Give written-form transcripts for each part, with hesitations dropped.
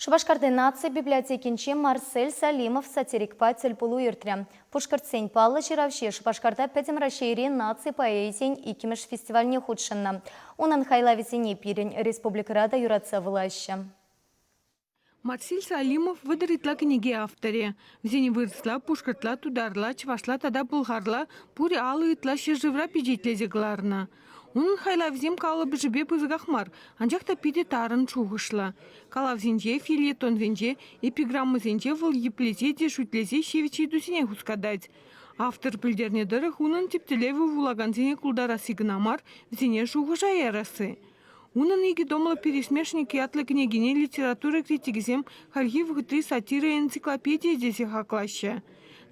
Шупашкарти наци библиотекинче Марсель Салимов сатирикпа тӗлпулу иртрӗ. Пушкӑртсен паллӑ ҫыравҫи Шупашкарта Пӗтӗм Раҫҫейри наци поэзийӗн иккӗмӗш фестивальне хутшӑннӑ. Унӑн хайлавӗсене пирӗн республикӑра та юратса вулаҫҫӗ. Марсель Салимов 30 ытла кӗнеке авторӗ. Вӗсене вырӑсла, пушкӑртла, тутарла, чӑвашла тата пӑлхарла пурӗ 50 ытла ҫӗршывра пичетлесе кӑларнӑ. Унӑн хайлавӗсем калӑпӑшӗпе пысӑках мар, анчах та питӗ тарӑн шухӑшлӑ. Калавсенче, фельетонсенче, эпиграммӑсенче вӑл йӗплесе те шӳтлесе ҫивӗч ыйтусене хускатать. Автор пӗлтернӗ тӑрӑх, унӑн тӗп тӗллевӗ вулакансене култарасси кӑна мар, вӗсене шухӑша ярасси. Унӑн икӗ томлӑ «Пересмешник» ятлӑ кӗнекине литература критикӗсем хальхи вӑхӑтри сатира энциклопедийӗ тесе хаклаҫҫӗ.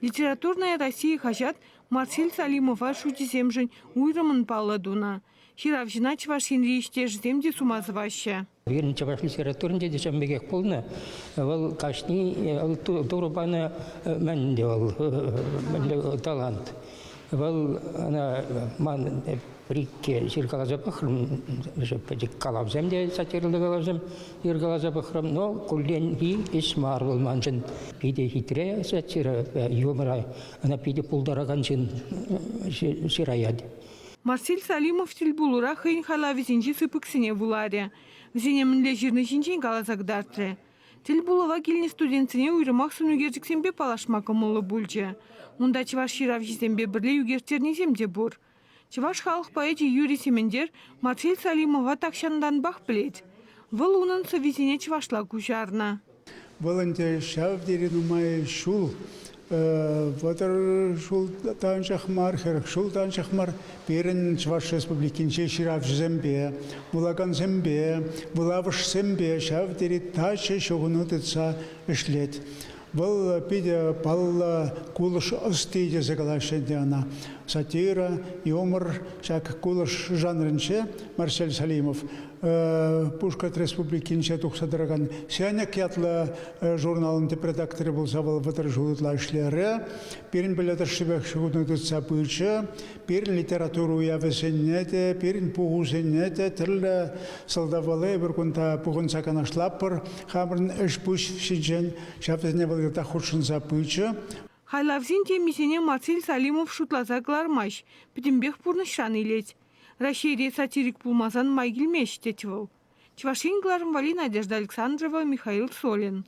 «Литературная Россия» хаҫат Марсель Салимова шучӗсемшӗн уйрӑммӑн паллӑ тунӑ. Ҫыравҫӑна Чӑваш Енри ӗҫтешӗсем те сума сӑваҫҫӗ. Пирӗн чӑваш литературинче те ҫавӑн пекех пулнӑ. Вӑл кашни Турӑ панӑ мӗн вӑл талант. Вӑл ӑна ман пӗр-иккӗ ҫыркаласа пӑхрӑм, пӗчӗк калавсем те сатирӑллӑ калавсем ҫыркаласа пӑхрӑм, но кулленхи ӗҫ мар вӑл маншӑн. Питӗ хитре сатира, юмора ӑна питӗ пултаракан ҫын ҫыраять. Марсель Салимов тӗлпулура хӑйӗн хайлавӗсенчи сыпӑксене вуларӗ. Вӗсене мӗнле ҫырни ҫинчен каласа кӑтартрӗ. Тӗлпулӑва килнӗ студентсене уйрӑмах сӑнӳкерчӗксемпе паллашма кӑмӑллӑ пулчӗ. Унта чӑваш ҫыравҫисемпе пӗрле ӳкерттернисем те пур. Чӑваш халӑх поэчӗ Юрий Сементер Марсель Салимова тахҫантанпах пӗлет. Вӑл унӑн сӑввисене чӑвашла куҫарнӑ. Вӑл ӗнтӗ ҫав тери нумай ҫул, 30 ҫул та анчах мар, 40 ҫул та анчах мар, пирӗн Чӑваш Республикинчи ҫыравҫӑсемпе, вулакансемпе, вулавӑшсемпе ҫав тери тачӑ ҫыхӑну тытса ӗҫлет. Вӑл питӗ паллӑ кулӑш ӑсти тесе калаҫҫӗ ӗнтӗ ӑна. Сатира, юмор ҫак кулӑш жанрӗнче Марсель Салимов Пушкӑрт Республикинче тухса тӑракан «Сенӗк» ятлӑ журналӑн тӗп редакторӗ пулса вӑл 30 ҫул ытла ӗҫлерӗ. Пирӗн пӗле тӑршшӗпех ҫыхӑну тытса пычӗ. Пирӗн литература уявӗсене те, пирӗн пухусене те тӗрлӗ сӑлтавпала эпир кунта пухӑнса канашлатпӑр. Хамӑрӑн ӗҫ-пуҫ ҫинчен ҫав тӗне вӑл йӑлтах хутшӑнса пычӗ. Хайлавсен темисене Марсель Салимов шутласа кӑлармасть, пӗтӗмпех пурнӑҫран илет. Раҫҫейре сатирик пулмасан май килмест, тет вӑл. Чӑваш Ен кӑларӑм валли Надежда Александрова, Михаил Солин.